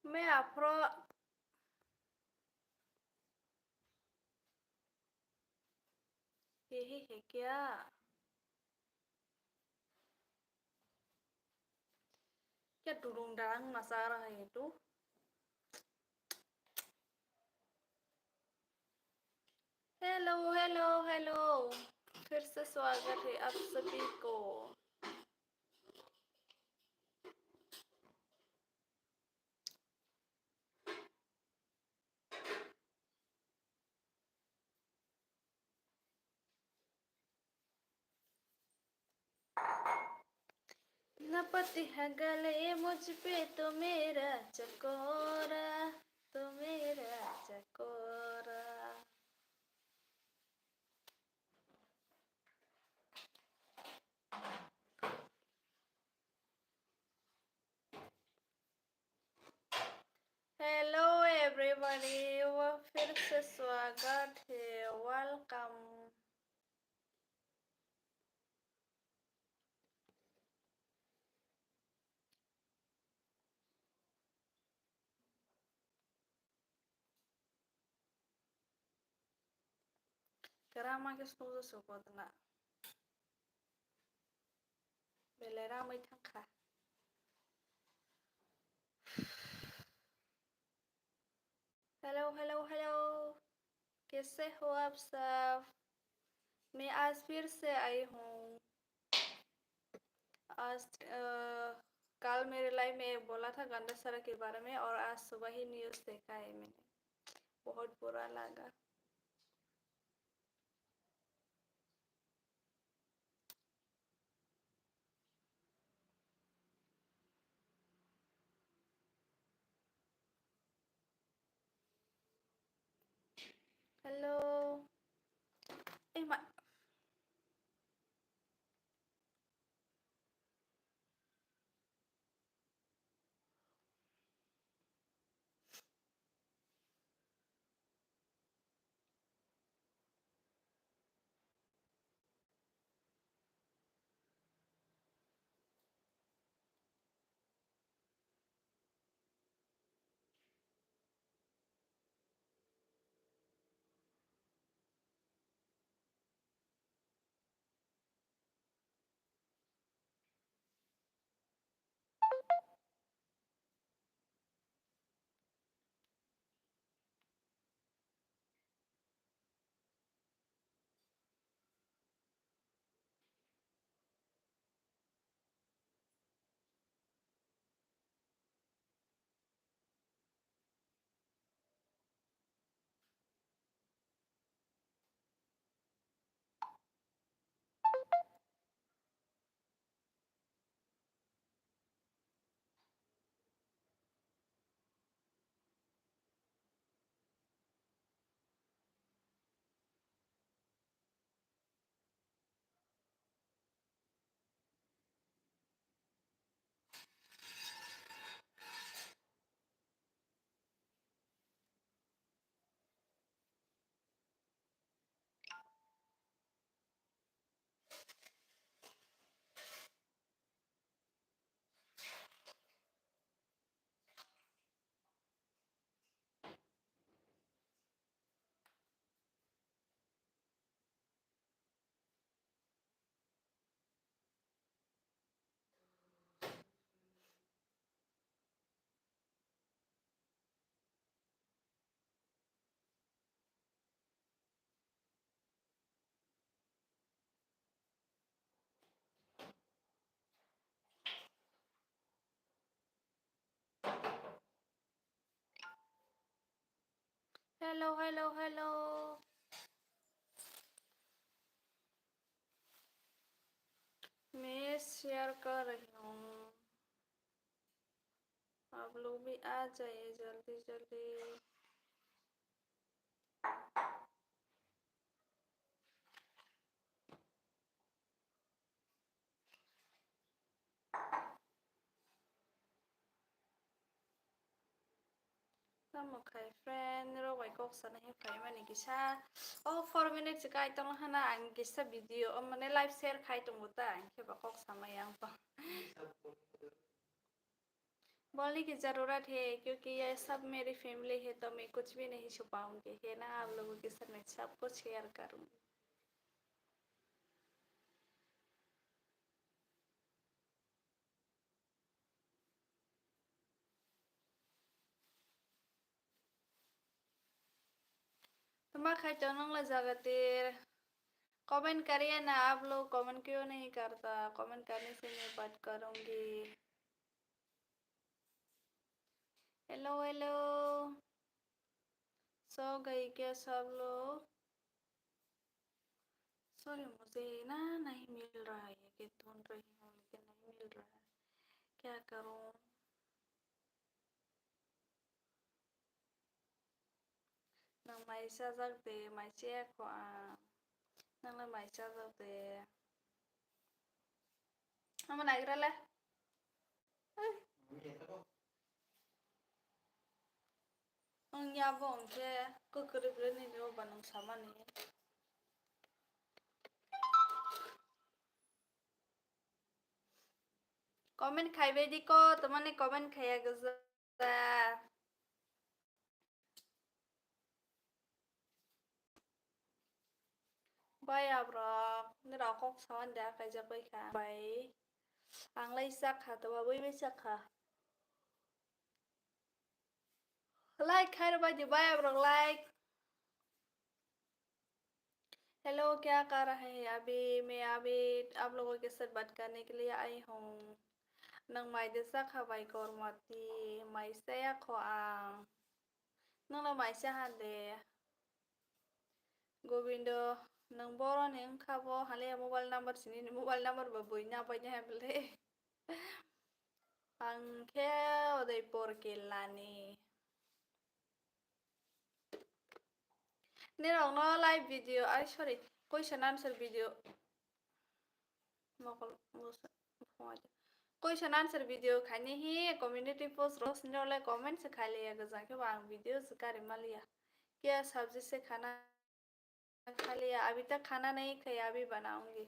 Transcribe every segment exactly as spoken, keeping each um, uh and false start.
मैं अफ्रो यही है क्या? क्या डुडुंग डांग मचा रहा है तू? Hello, hello, hello. फिर से स्वागत है आप सभी को। ना पति है गले मुझ पे तो मेरा चकोरा, तो मेरा चकोरा। Hello everybody, वो फिर से स्वागत है, welcome। Kwrama khe snogo sukodna. Belai ramwi thangkha. Hello, hello, hello. कैसे हो आप सब? मैं आज फिर से आई हूँ। आज, अ, कल मेरे लाइफ में बोला था गंदा सड़क के बारे में और आज सुबह ही न्यूज़ देखा है मैंने। बहुत बुरा लगा। Hello. Eh, ma- Hello, hello, hello. मैं शेयर कर रही हूँ, आप लोग भी आ जाइए जल्दी जल्दी। Tamo khai friend rok bai kok sana he phaimani kisa. O four minutes kai tong hana ang kisa video o mane live share khai tongo ta ang khe ba kok sama yang tong. बोलने की जरूरत है, क्योंकि ये सब मेरी फैमिली है, तो मैं कुछ भी नहीं छुपाऊंगी, है ना? आप लोगों के साथ मैं सब कुछ शेयर करूंगी। Tama khai to nang la jaga tir. Comment kariye na aap log, comment kyun nahi karta? Comment karne se main baat karungi. Hello, hello. सो गए क्या सब लोग? सॉरी, मुझे ना नहीं मिल रहा है, ये ढूंढ रही हूँ लेकिन नहीं मिल रहा है, क्या करूँ? Nang mai chajak de, mai chaya kho ang. Nang le mai chajak de. Amo nagira le. Ai. Ang ya bo ang khe kwkhwrwi bwrwi nini o ba nang samani. Comment khaibai di ko, tamani comment khaiya gwja. Bai abrok, nirok kok sawan de kaijak bai kha. Bai, ang lai chak kha, to bai bai chak kha. Like khai rw bai di bai abrok, like. Hello, क्या कर रहे हैं अभी? मैं अभी आप लोगों के साथ बात करने के लिए आई हूँ। Nang mai de chakha bai kormati, mai chaya kho ang. Nang le mai chaha de. Gobindo, nang boro ni wngkha bo, hale mobile number sini ni mobile number ba bui na bai na hai bole. Ang khe Udaipur Killa ni. Nirokno live video, ai, sorry, question answer video. Mokol, mos-, mokol. Question answer video khaini hi community post rok sini rok le comment se khai liya, gwjang khe bo ang video se kari ma liya. Kya sabji se khana kha liya, abhi tak khana nahi khaya, abhi banaungi.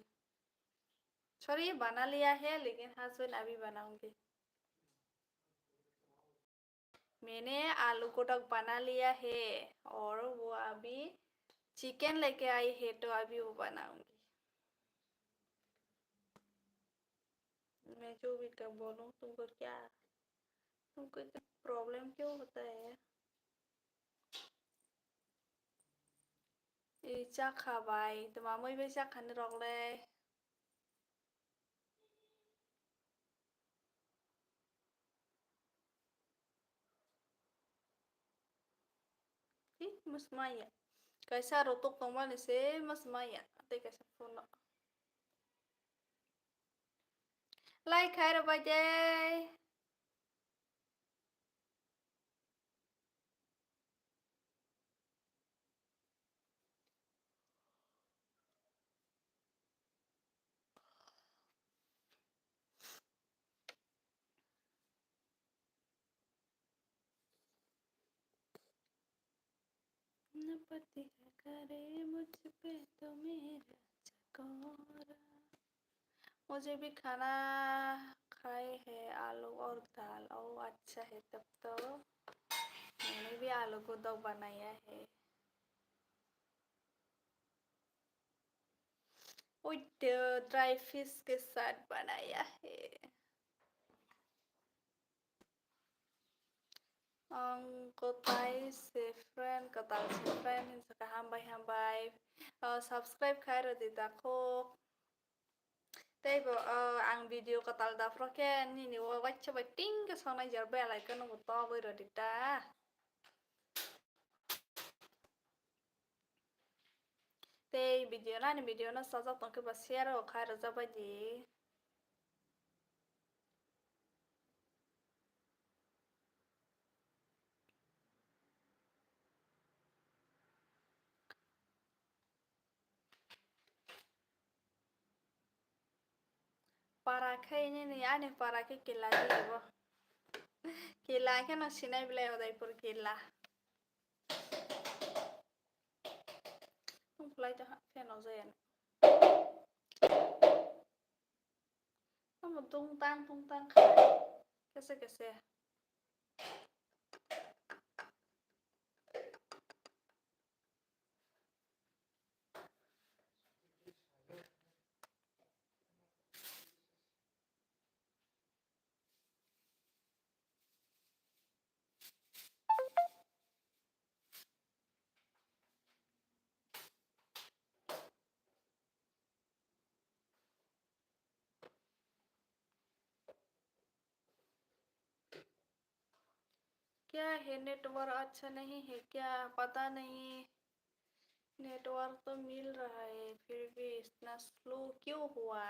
Sorry, bana liya hai, lekin husband abhi banaungi. मैंने आलू गोटक बना लिया है और वो अभी चिकन लेके आई है, तो अभी वो बनाऊंगी। मैं जो भी कर बोलूँ, तुमको क्या, तुमको इतना प्रॉब्लम क्यों होता है? Ei chakha bai, tma mui bai chakha ni rok le. Hi, mas maya. Kaisa rotok tongmani se mas maya. Tei kaisa phone no. Like khai rw bai de. न पति है करे मुझ पे तो मेरा चकोरा। मुझे भी खाना खाए है आलू और दाल। ओ अच्छा है तब तो। मैंने भी आलू को दो बनाया है। With the dry fish के साथ बनाया है। Ang kwtai se friend, kwtal se friend, hinsa khe hambai hambai. O, subscribe khai rw di takhuk. Tei bo, o, ang video kwtal da phro khe nini o waisa bai ting khe songnai jer bell icon no bo togwi rw di ta. Tei video nani video no sajak tongkhe ba share o kha rwjak bai di. Para khe nini ani para khe kila di bo. Kila khe no sinai belai Udaipur kila. Tong phlai ta ha, fan o jaya. Tamo tungtang tungtang kha. Kese kese. क्या है, नेटवर्क अच्छा नहीं है क्या, पता नहीं। नेटवर्क तो मिल रहा है, फिर भी इतना स्लो क्यों हुआ?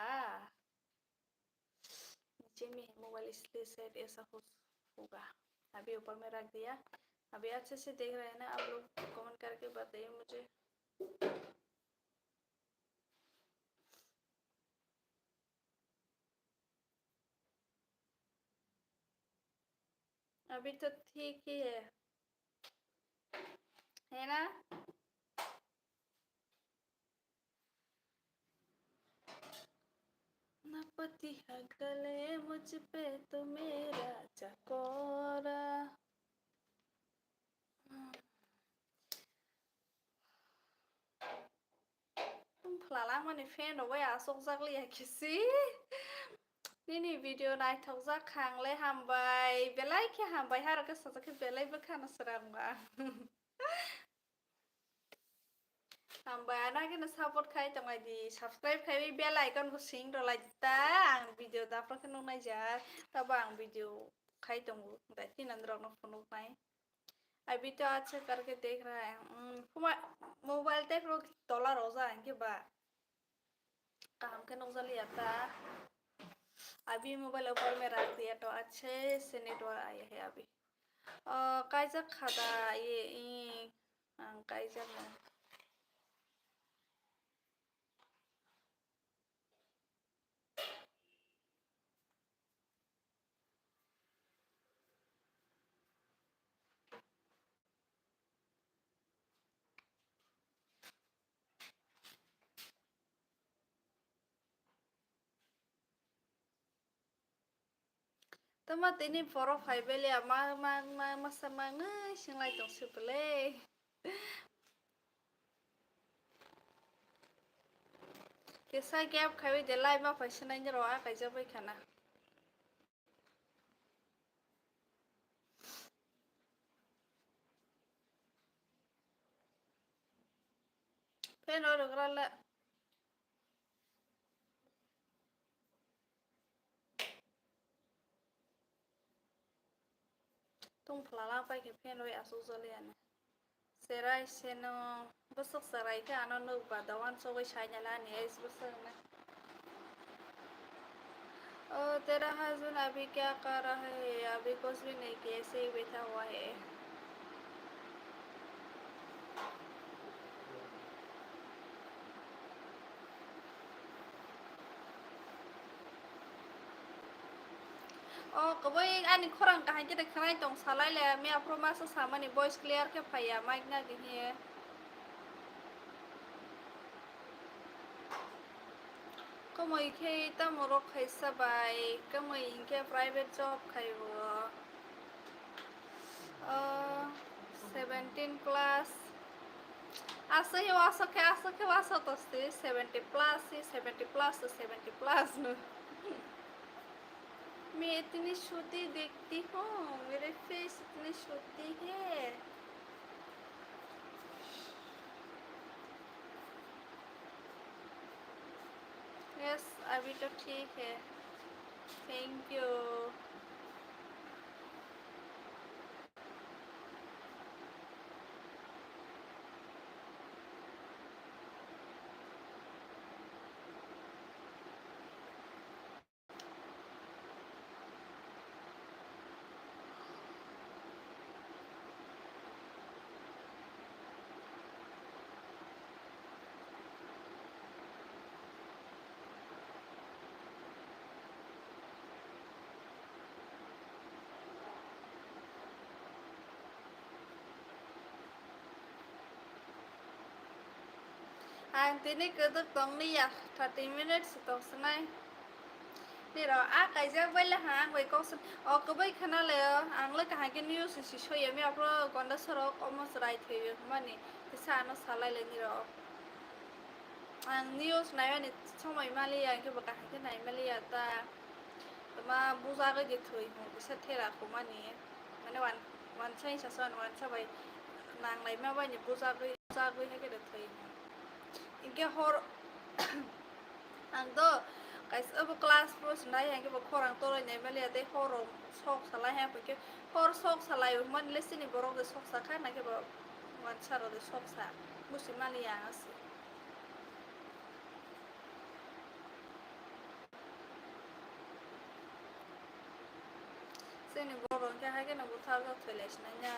नीचे में है मोबाइल, इसलिए शायद ऐसा हो होगा। अभी ऊपर में रख दिया। अभी अच्छे से देख रहे हैं ना आप लोग? कमेंट करके बताइए मुझे। अभी तो ठीक ही है, है ना? ना पति है गले मुझ पे तो मेरा चकोरा। Tongphlala mani fan rok bai asokjak liya kisi. Nini video naithokjak kha, ang le hambai, belai khe hambai, harokhe sajak khe belai bwkhano srang ba. Hambai, ano khe no support khai tonglai di, subscribe khai bell icon bo sing rwlai di ta, ang video dapra khe nuknai jak, tabo ang video khai tongo, tei tini norok no phunuknai. अभी तो अच्छा करके देख रहा है। उम, हुआ-, मोबाइल ते pro dollar roja anke ba. Kaham khe nukjaliya ta. अभी मोबाइल ऊपर में रख दिया तो अच्छे से नेटवर्क आया है अभी। अ, kaijak kha da, ye, i, ang kaijak na. Tama tini borok phai bele ma, ma, ma, masa mangwi singlai tong se bele. Kisa gap khaiwi de lai ma phai sinai ni ro a kaijak bai khana. Fan rw rwgra le. Tongphlala pai khe fan rwi aswk jali ani. Cherai seno bwswk cherai khe ano nukba dogan chogwi sainala ani age bwswk na. ओ तेरा हस्बैंड अभी क्या कर रहा है? अभी कुछ भी नहीं किया, ऐसे ही बैठा हुआ है। O kwbui ani khorang kaham khe de khwnai tong salai le, miya phuru masa samani voice clear khe phaiya mic na khe hiye. Kwmwi khe tamo rok khaisa bai, kwmwi hinkhe private job khai bo. O, seventeen plus. Aswk he wasok khe, aswk he wasok to se seventy plus, he seventy plus, seventy plus no. मैं इतनी छोटी दिखती हूँ, मेरे फेस इतनी छोटी है। यस, अभी तो ठीक है। Thank you. Ang tini kwdwk tong liya, thirty minutes tong sinai. Nirok a kaijak bai le ha ang bai kok san-, o kwbui khna le o, ang le kaham khe news si soya mi aphuru gonda sorok omo chwrai thwi mani kisa ano salai le nirok. Ang news naimani somoi maliya, hwnkhe bo kaham khe naimaliya ta. Tama bujagwi de thwi hwn kisa thera khumani. Mane wan-, wansa hinsa sa wansa bai nang laima bai ni bujagwi, bujagwi hai khe de thwi hwn. Hwnkhe hor ang do Kaisa obo class four se nai, hwnkhe bo khorang toroi nai maliya tei horo sok salai, hwnkhe hor sok salai mani le chini borok de sok sakha, naikhe bo wansa rok de sok sa, busi maliya ang se. Chini borok hwnkhe hai kheno bwtharjak thwi lai sinai ya.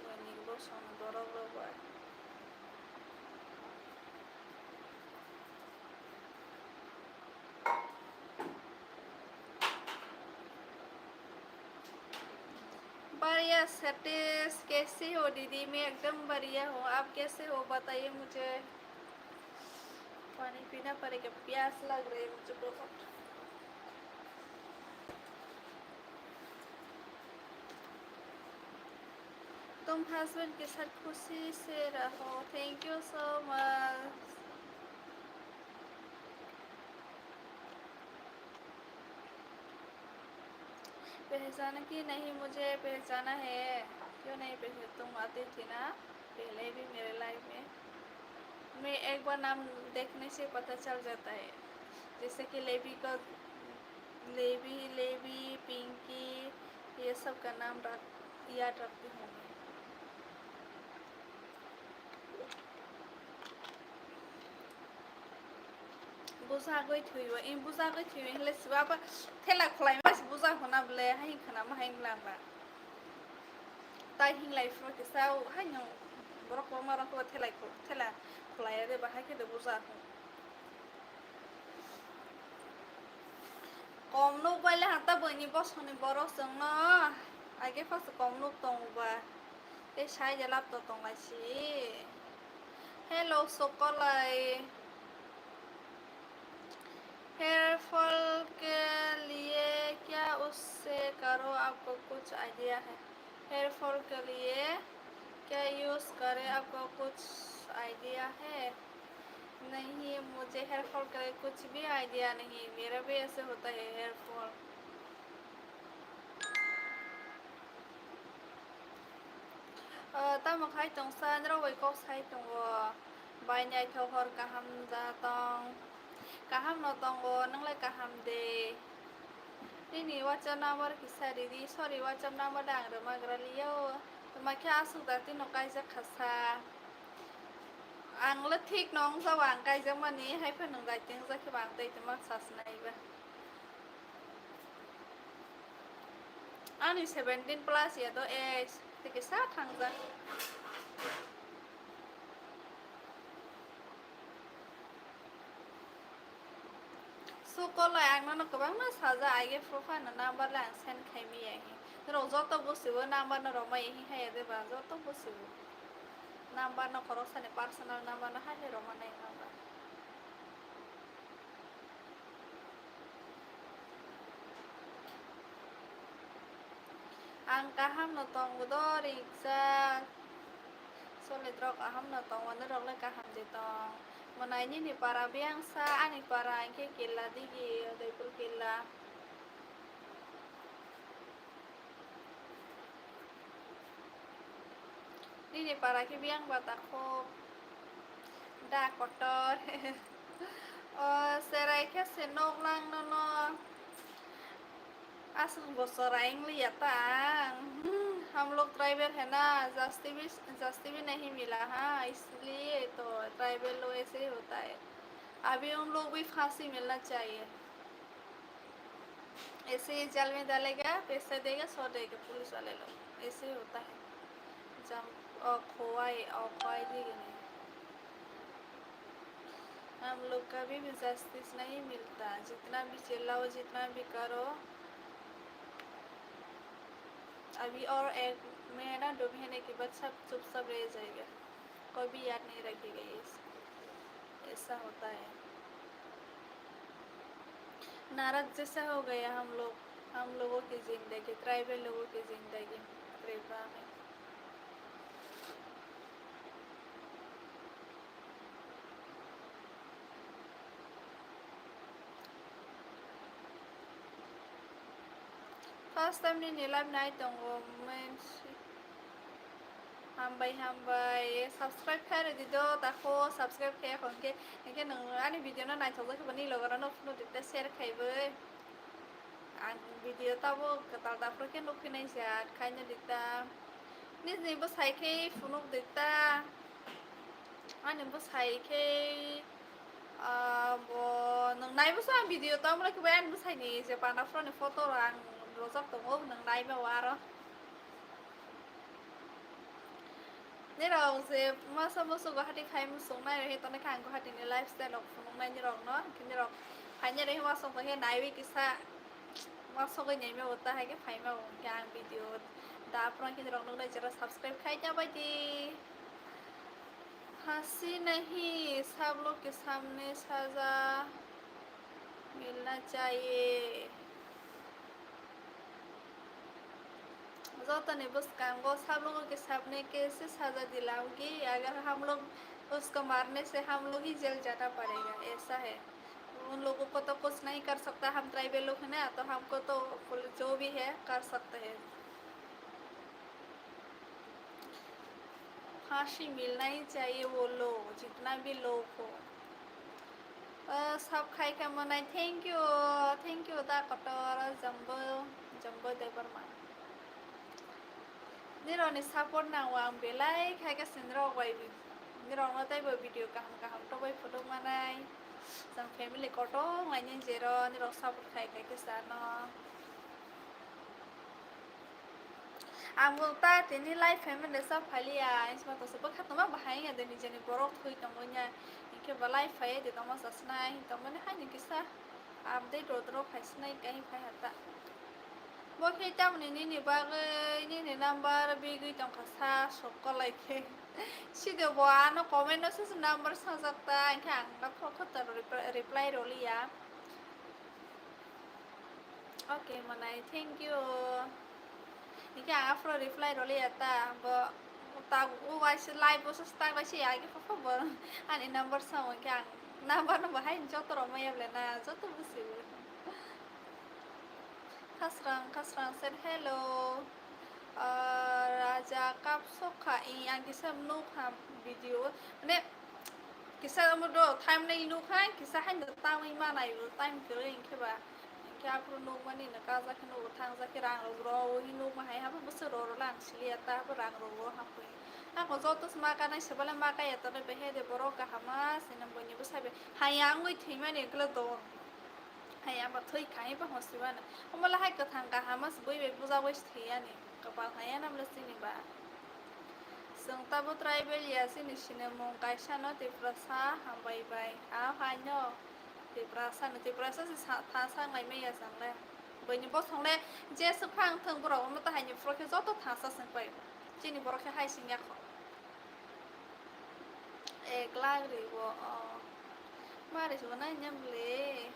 Buini bosongni borok rok bai. बढ़िया सतीश, कैसे हो दीदी? मैं एकदम बढ़िया हूँ, आप कैसे हो बताइए मुझे। पानी पीना पड़ेगा, प्यास लग रही है मुझे बहुत। तुम हस्बैंड के साथ खुशी से रहो। Thank you so much. पहचाना कि नहीं, मुझे पहचाना है। क्यों नहीं पहचान, तुम आती थी ना पहले भी मेरे लाइफ में। मैं एक बार नाम देखने से पता चल जाता है, जैसे कि लेवी का, लेवी, लेवी, पिंकी, ये सब का नाम रख, याद रखती हूँ मैं। Bujagwi thwiwi, i bujagwi thwiwi hinle siba ba thela khwlaima se buja hona bole, hai khwnama hai wngla ba. Tai hinglai phuru kisa haino borok kwbangma rok thela khu-, thela khwlaiya de, bahai khe de buja hwn. Kom nuk bai le hata buini bosongni borok chwngno, age phas kom nuk tongo ba. Tei sai je laptop tong lai si. Hello, Sokolai. Hair fall के लिए क्या उससे करो, आपको कुछ आइडिया है? Hair fall के लिए क्या यूज़ करें, आपको कुछ आइडिया है? नहीं, मुझे हेयर फॉल का कुछ भी आइडिया नहीं, मेरा भी ऐसे होता है hair fall. O, tamo khai tong sa, norok bai kok sai tongo. Bai naithok hor kaham da tong. Kaham no tongo, nwnglai kaham de. Nini WhatsApp number kisa ridi, sorry, WhatsApp number da ang rwma gra liya o. Tuma khe aswk da tino kaijak kha sa. Ang le thik no wngjago ang kaijakmani, hai phano nwng daiteng jak khe ba ang tei tongma sasnai ba. Ani seventeen plus ya do age, tei kisa thangjak. Sukolai ang nono kwbangma sajak, age profile no number le ang send khai maya hi. Norok joto busibo number no romai hi haya de ba, joto busibo. Number no khoroksa ni personal number no hai hai romani number. Ang kaham no tongo do ringjak. Solid rok aham no tongo, norok le kaham de tong. Mwnai nini para biyang sa, ani para hwnkhe Killa digi, Udaipur Killa. Nini para khe biyang ba takhuk da kotor. O cherai khe se nok lang nono. Aswk bo cherai wng liya ta ang. हम लोग ट्राइबल है ना, जाति भी, जाति भी नहीं मिला, हाँ, इसलिए तो ट्राइबल लोग ऐसे ही होता है। अभी उन लोग भी फांसी मिलना चाहिए। ऐसे ही जेल में डालेगा, पैसा देगा, छोड़ देगा पुलिस वाले लोग। ऐसे ही होता है। जम, अ, खोवाई, अ, खोवाई देगी नहीं। हम लोग कभी भी जस्टिस नहीं मिलता। जितना भी चिल्लाओ, जितना भी करो, अभी और एक महीना, दो महीने के बाद सब चुपचाप रह जाएगा। कोई भी याद नहीं रखेगा ये सब। ऐसा होता है। नारक जैसा हो गया हम लोग, हम लोगों की जिंदगी, ट्राइबल लोगों की जिंदगी त्रिपुरा में। First time nini live nai tongo, mensi. Hambai, hambai. Subscribe khai rwdi do, takho subscribe khai khon khe, hinkhe nwng ani video no naithok jak khe bo nini logo rok no phunuk di ta share khai bai. Ang video tabuk kwtal daphuru khe nukphi nai jak, khaina di ta. Nini bwsai khe phunuk di ta. Ani bwsai khe, ah, bo nwng nai bwsa ang video tamo khe bai ani bwsai ni je panda phuru ni photo rok ang rojak tongo, nwng nai ba o aro. Nirok je masa musu Guwahati phai muchung nai rwui tongkha, ang Guwahati ni lifestyle rok phunuknai nirok no, hwnkhe nirok phainai rwui uansuk tongkhe naiwi kisa uansugwi naima bo ta hai khe phaima bo hwnkhe ang video da phuru khe nirok nuknai jora subscribe khai ta bai di. Hasi nahi sab log ke samne saza milna chahiye. Joto ni bwskango sab logo ke sabne kaise saza dilaogi, agar hum log usko marne se hum log hi jel jana padega, aisa hai. Un logo ko to kuch nahi kar sakta, hum tribal log hai na, to humko to jo bhi hai kar sakte hai. Phansi milna hi chahiye wo log, jitna bhi log ho. Ah, sab khai khe manai, thank you, thank you, da kotor, Jambo, Jambo Debbarma. Nirokni support nango ang belai khai khe se nirok bai bi-, nirokno teibo video kaham kaham tubui phunuk manai. Chwng family kotor lainai jero nirok support khai khai khe se ano. Ang bo ta tini live phaimani sa phaliya, ang sima toso bwkha tongma bahai ya de nijeni borok thwi tongwi ya, hinkhe bo live phaiya de tongma sasnai, tongmani haini kisa update rw rw phaisinai, kahi phai ha ta. Bo khe tamni nini bagwi nini number bigwi tongkha sa sok kolai khe. Side bo ano comment no se number sajak ta, hinkhe ang no kho kho ta reply rw liya. Okay, manai, thank you. Hinkhe ang aphuru reply rwliya ta, bo ta o waisa live o se start waisa ya, age pha pha bo ani number sao, hinkhe ang number no bo hai joto rw maya ble na, joto busi bo. Khasrang, Khasrang said hello. Ah, Raja kapsokha, i ang kisa nukha video, mane, kisa omo do thumbnail nukha, kisa haino tamwi manai o time kwrwi hinkhe ba, hinkhe aphuru nukmani no kajak khe nugo, thangjak khe rang rok rw o, hi nukma hai habo bwswk rw rw lang siliya ta, habo rang rok rw hapoi. Ako joto se ma kanai se bale ma kaiya tonwi behe de borok kahama se nang buini bwsai bai haya wngwi thwimani ekle don. Hai, ang ba thwi khai ba hosibana. Omo le hai kwthang kaham se bui bai buja bai se thwi yani. Kwpal hai ya na bwle chini ba. Chwng tabo tribal ya, chini sinimung kaisa no Tiprasa hambai bai. A hai no Tiprasa no, Tiprasa se sa-, tha sang lai maya chwng le. Buini bosong le je swk phang thwng borok omo ta hai ni phuru khe joto tha sa swng pai. Chini borok khe hai sing ya kho. Ek lakh ribo, oh. Mari sugo nai nyam le.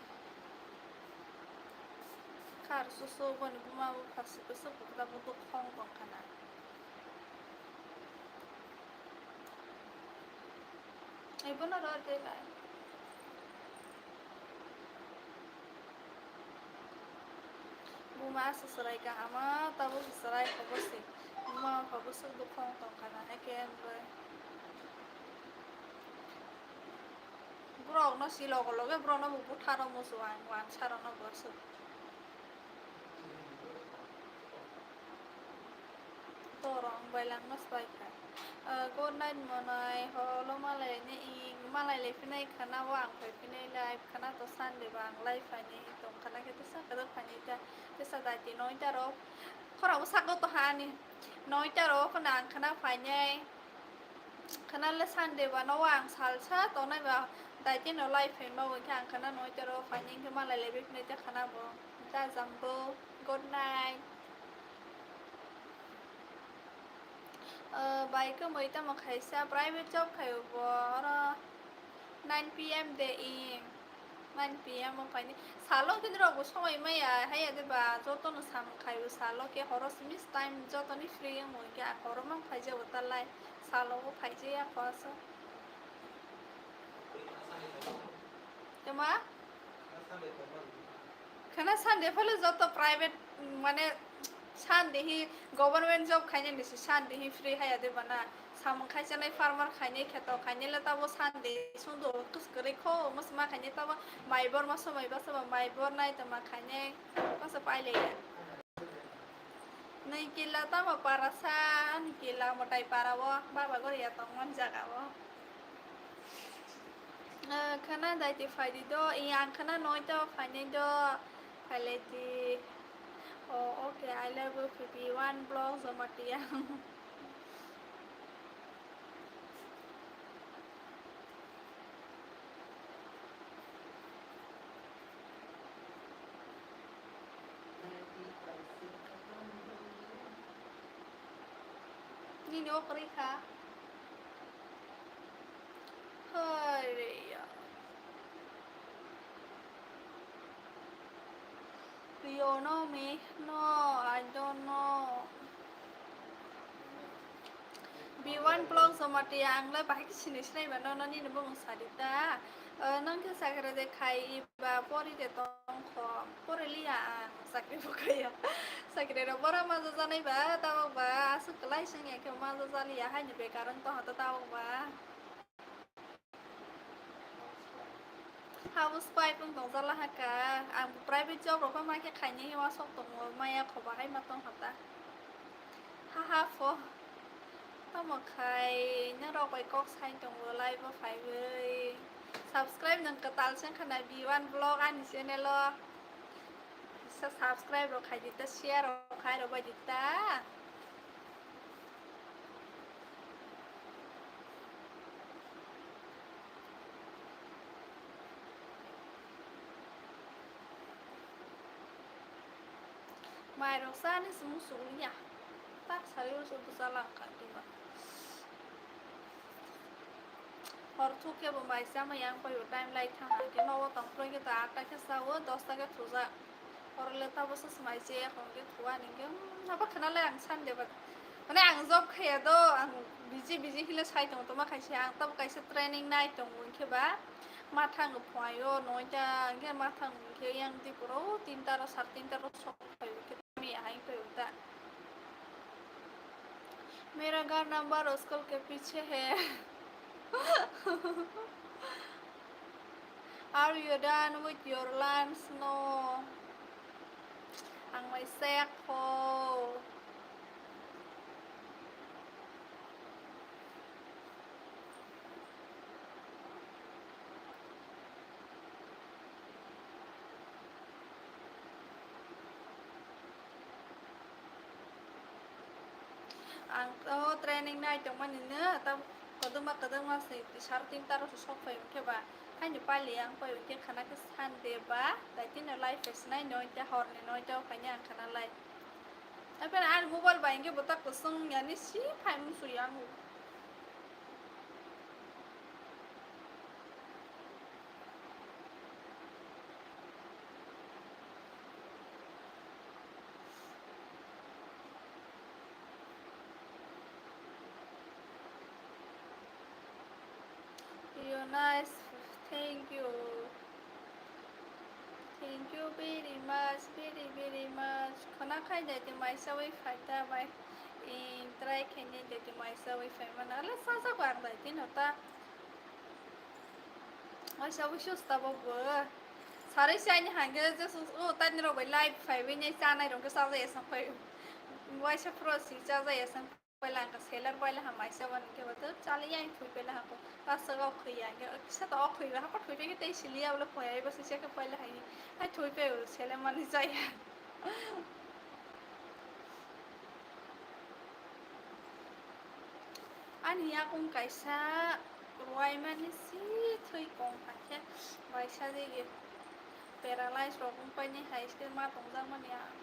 Kar susu boni buma bo phasu kusu bukla bo dukhong tong khana. Ai bono ro de lai. Buma se chwrai kahama, tabuk se chwrai kho bwswk. Buma kho bwswk dukhong tong khana, haikhe ang bai. Borok no si logo loge, borok no bo butha rw musu ang, wansa rw no bo aswk. Torong bai langma swbai kha. Ah, good night monai, holo malai ni i, malai le phinai khana o ang phai phinai live khana to Sunday ba ang live phaini tong khana khe tesa khe phaini ta, tesa dati noi ta rok. Khorang bo sako to hani noi ta rok khana ang khana phainai. Khana le Sunday ba no ang salsa tongnai ba dati no live phaima bo khe ang khana noi ta rok phaini khe malai le phinai ta khana bo. Ta jambo. Good night. Ah, bai kwmwi tamo khaisa private job khaio bo, oro nine P M de i, nine P M o phaini. Salo khe norok bo somoi maya, haiya de ba, joto no samung khaio salo khe, horo simi time joto ni free wngwi khe, ang horo mang phai jago ta lai, salo bo phai jaya kho aswk. Tama? Khana Sunday phale joto private, mane, Sunday hi government job khainai ni si Sunday hi free haya de bana. Samung khai chanai farmer khainai kheto khainai le tabo Sunday sundo kus kwrwi kho, omo se ma khainai tabo mai bor ma somoi ba soba mai bor nai tongma khainai. Kasa pai le ya. Nui kila tamo para sa, ani kila motai para o, baba gori ya tongmani jaga o. Ah, khana daiti phaidi do, i ang khana noi to phainai do, phailai di. Oh, okay, I love you, P P one blog, Zomatia. Nini o kwrwi kha. Hoi re ya. You know me? No, I don't know. B one Vlog Jamatia, ang le bahai khe sini sinai ba, nono nini bumung sadi ta. Eh, nang khe sakre de khai ba pori de tong kho. Pori liya ang, sakri bo khaya. Sakri ro bora maja janai ba, tabok ba, asuk klai sing ya khe maja jaliya, hai ni bekar wng tong ta tabok ba. House wife wng tong jala ha ka. Ang private job rok ma khe khainai ma sok tongo, maya khoba hai ma tong ha ta. Ha ha pho. Tamo khai norok bai kok sai tongo live o phaiwi. Subscribe nang kwtal se wngkha na B one Vlog ani channel o. Sa subscribe rok khai di ta, share rok khai rok bai di ta. Mai rok sani se musuk liya. Tak sari o se bwsa lang kha diba. Hor thuk khe bo mai chama yang pai o time lai thang khe nogo tong phai khe ta atta khe sa o dosta khe thuja. Hor le tabo se mai che ekhon khe thua ni khe, hmm, abo khna le ang san de ba. Mane ang job khaya do, ang busy busy hile sai tong toma khaise ang tabo kaisa training nai tong khe ba. Ma thang phai o noita khe ma thang khe yang di puro tinta ro sar tinta ro sok phai o khe. Kami ahai pe uta. मेरा घर number school के पीछे है। Are you done with your lunch? No. Ang mai sek ho. Ang o training nai tongmani no, ta kwdwma kwdwma se sar tinta rok se sok phai khe ba, haini pali ang pai khe khana khe Sunday ba, dai tino live se nai noita horni noita o khaini ang khana lai. Apher ani mobile bai hwnkhe bwta kwchwng yani si phai musu ya ang. You nice, thank you. Thank you very much, very, very much. Khwna khai dai twi mai sawi phai ta bai. In try khainai dai twi mai sawi phai mana. Ala sajak ang dai twi no ta. Mai sawi sus ta bo bo. Sarai sai ni hangge je sus o ta ni rok bai live phai wi nai cha nai rok ke sa ja ya sang phai. Wai sa pro si cha ja ya sang. Paila ang seller paila ha maisa wani ke bato chali yang thui paila ha ko ta saga khoi yang ke kisa to khoi ba ha ko thui ke tei sili ya bole khoi ai ba se ke paila hai hai thui pe seller mani jaya. Ani yakung kaisa ruai mani si thui kong hai khe bai sa de ge paralyze rok wng pai ni hai se ma tong jak mani ang.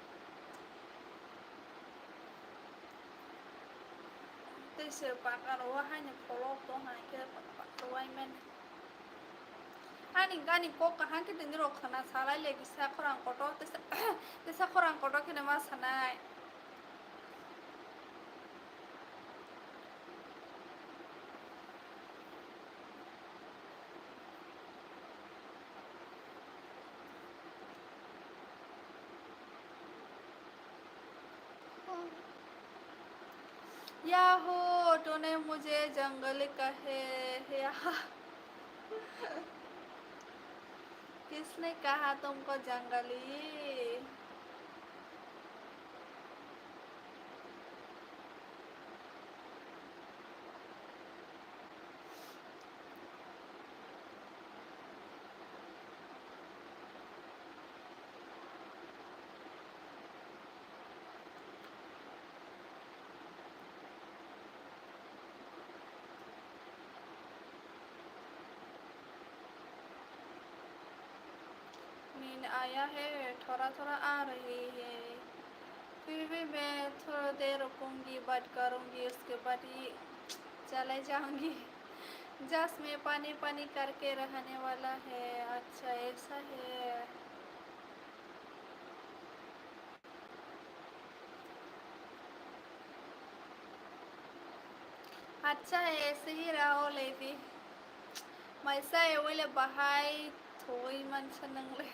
Tei se bakar o haino pholok tong hai khe ruai mani. Ani gani kok kaham khe tini rok khwna salai le kisa khorang kotor tesa, tesa khorang kotor kheno ma sanai. Yahoo, तूने मुझे जंगली कहे, या। किसने कहा तुमको जंगली? नींद आया है, थोड़ा थोड़ा आ रही है, फिर भी मैं थोड़ा देर रुकूंगी, बात करूंगी, उसके बाद ही चले जाऊंगी। जस्ट में पानी पानी करके रहने वाला है। अच्छा, ऐसा है। Acha, ese hira o lebi. Maisa ewele bahai thoi mansa nangle.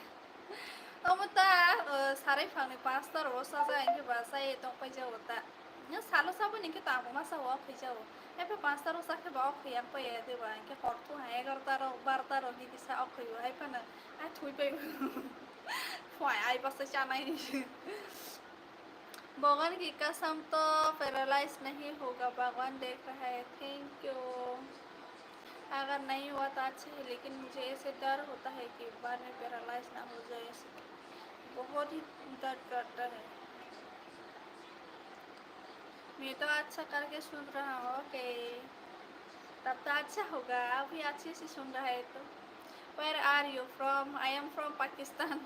Omo ta, eh, sarai phangni pasta ro sa sa engke ba sa e tong pai jago ta. Nya salo sabo ni ke ta mo masa wa khai jago. Epe pasta ro sa ke ba o khai ang pai ya de ba engke hor thu hai egarota ro barota ro ni kisa o khai wa hai phana. Ai thui pai. Phai ai basa chanai. भगवान की कसम तो पैरालाइज नहीं होगा, भगवान देख रहा है। Thank you. अगर नहीं हुआ तो अच्छा है, लेकिन मुझे ऐसे डर होता है कि बाद में पैरालाइज ना हो जाए, ऐसे बहुत ही दर्द करता है। मैं तो अच्छा करके सुन रहा हूँ। ओके, तब तो अच्छा होगा, अभी अच्छे से सुन रहा है तो। Where are you from? I am from Pakistan.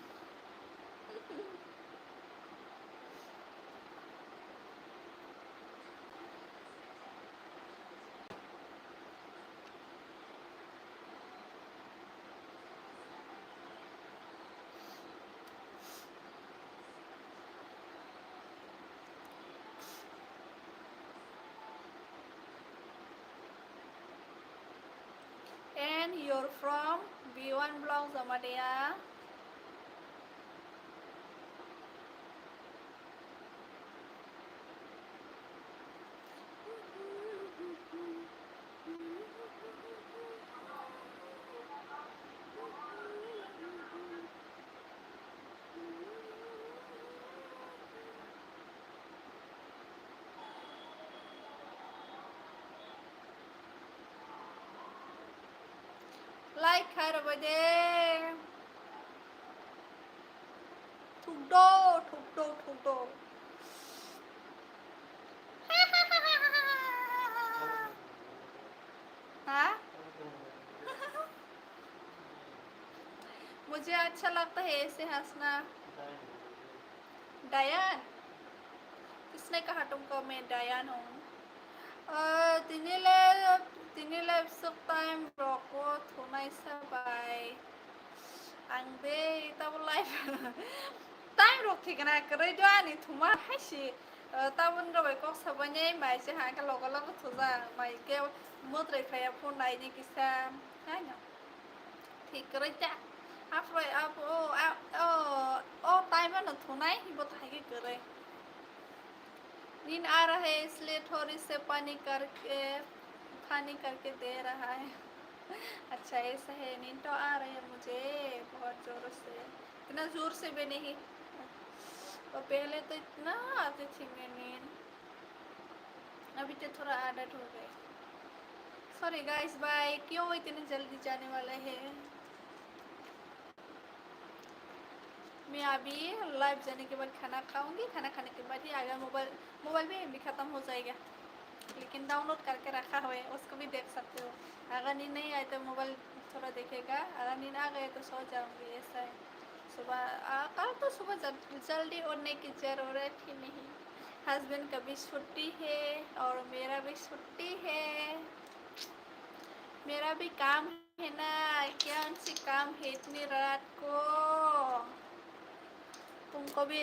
And you're from B one Block, Jamatia. Like khai rwbai de. Thukdo, thukdo, thukdo. हाँ? मुझे अच्छा लगता है ऐसे हंसना। डायन? किसने कहा तुमको मैं डायन हूँ? Tini le, tini le swk time rok o thunai sa bai. Ang de tabo life time rok thikna kwrwi do ani thuma hai si. Tabun rok bai kok sabai nai mai se ha khe logo logo thuja mai khe motrai phaiya phone nai ni kisa. Hai no. Thik kwrwi ta. Aphro abo, o, o, o time no thunai, bo thai khe kwrwi. नींद आ रहा है, इसलिए थोड़ी से पानी करके, पानी करके दे रहा है। अच्छा, ऐसा है, नींद तो आ रही है मुझे बहुत जोरों से, इतना जोर से भी नहीं। और पहले तो इतना आती थी मैं नींद। अभी तो थोड़ा आदत हो गई। Sorry guys, bye। क्यों इतनी जल्दी जाने वाला है? मैं अभी लाइव जाने के बाद खाना खाऊंगी, खाना खाने के बाद ही अगर मोबाइल, मोबाइल भी एमबी खत्म हो जाएगा, लेकिन डाउनलोड करके रखा हुआ है, उसको भी देख सकते हो। अगर नींद नहीं आए तो मोबाइल थोड़ा देखेगा, अगर नींद आ गए तो सो जाऊंगी, ऐसा है। सुबह, आ, कल तो सुबह जल-, जल्दी उठने की ज़रूरत ही नहीं। हस्बैंड का भी छुट्टी है और मेरा भी छुट्टी है। मेरा भी काम है ना, क्या उनसे काम है इतनी रात को? तुमको भी